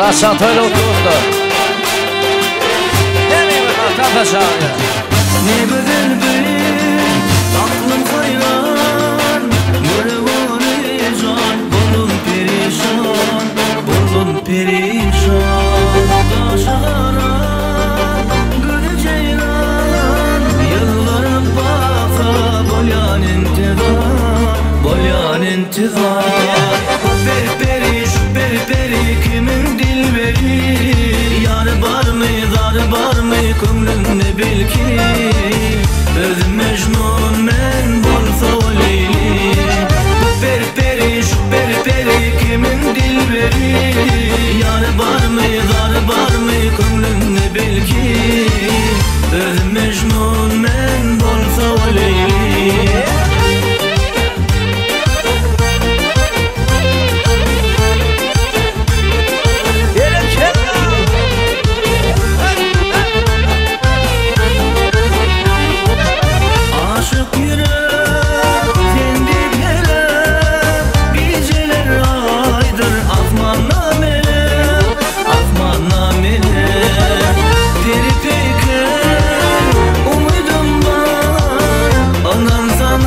Myratjan toýly gutly bolsun. Hemimiz tansa çagyrýar. Ne güzel bir aklym haýran, Ýürek ony jan, boldum perişan, Boldum perişan. Gaşy gara, gözi jeýran, Ýylgyryp baka bolýan intizar, Bolýan intizar. Peri peri şu peri peri kimiň dilberi Ýary barmy zary barmy köňlünde belki Özüm Mejnun men bolsa o Leýli Bu peri peri şu peri peri kimiň dilberi Ýary barmy zary barmy köňlünde belki Özüm Mejnun men bolsa o Leýli. Aşyk ýürek sen diýip helek, Gijeler aýdyr asmanda melek, Asmanda melek. Peri peýker umydym bar, Ynansan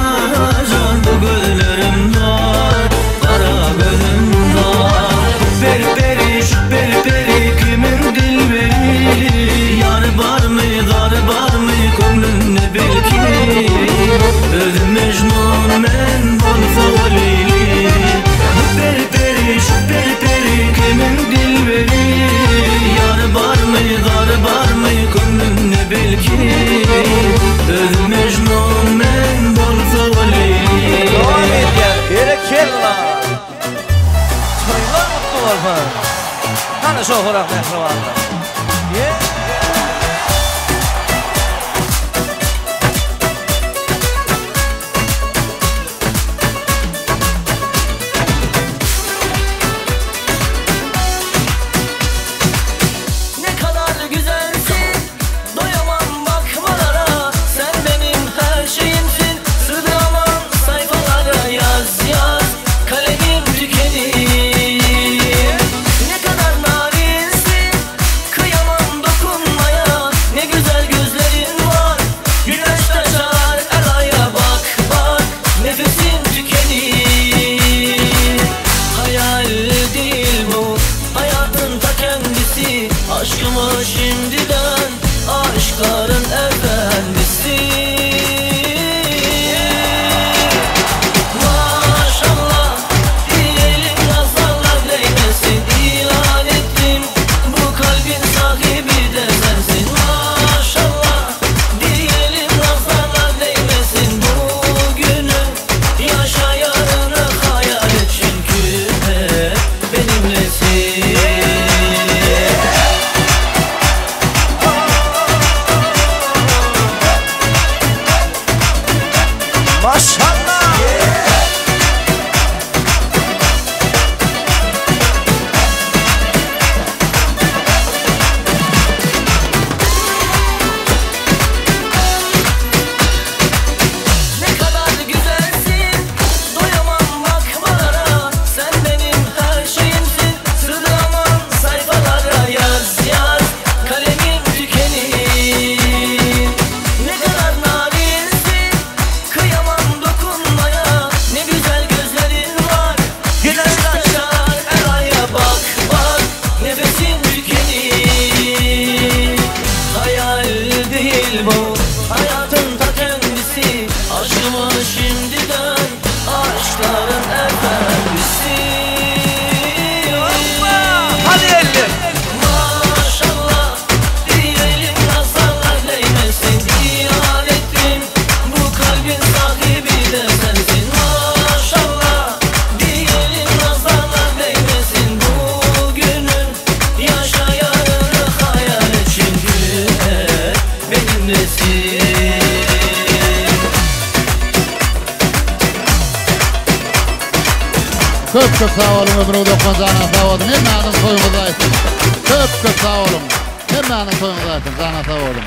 Jan bu gözlerim zar, Gara gözüm zar. Peri peri şu peri peri kimiň dilberi Ýary barmy zary barmy köňlünde belki Özüm Mejnun men bolsa o Leýli Bu peri peri şu peri peri kimiň dilberi Ýary barmy zary barmy köňlünde belki Özüm Mejnun men bolsa o Leýli. Dowam edýär berekella. Toýlar gutly bolsun. Hany şohurak mähribanlar. Ýe. Ne kadar güzelsin Doýamam bakmalara Sen benim her şeyimsin Sığdıramam sayfalara Ýaz ýaz kalemim tükenir Ne kadar narinsin Kıyamam dokunmaya Ne güzel gözlerin var Güneş taşar eraya Bak bak nefesim tükenir Hayal değil bu Hayatın ta kendisi Aşkımı şimdiden Aşkların efendisi Maşallah diyelim nazarlar değmesin İlan ettim bu kalbin sahibi de sensin Maşallah diyelim nazarlar değmesin Bugünü yaşa yarını hayal et Çünkü hep benimlesin. Maşallah. Ne kadar güzelsin Doyamam bakmalara Sen benim her şeyimsin Sığdıramam sayfalara Yaz yaz kalemim tükenir Ne kadar narinsin Kıyamam dokunmaya Ne güzel gözlerin var Güneş taşar eraya Bak bak nefesim tükenir Hayal değil bu Hayatın ta kendisi Aşkımı şimdiden Aşkların efendisi Hadi eller. Maşallah diyelim nazarlar değmesin İlan ettim bu kalbin sahibi de sensin Maşallah diyelim nazarlar değmesin Bugünün yaşa yarını hayal et Çünkü hep benimlesin. Köp köp sag boluň ömrüňiz okman jana sag bolsun hemmäňiziň toýuňyz aýsyn. Köp köp sag boluň. Hemmäňiziň toýuňyz aýsyn jana sag boluň.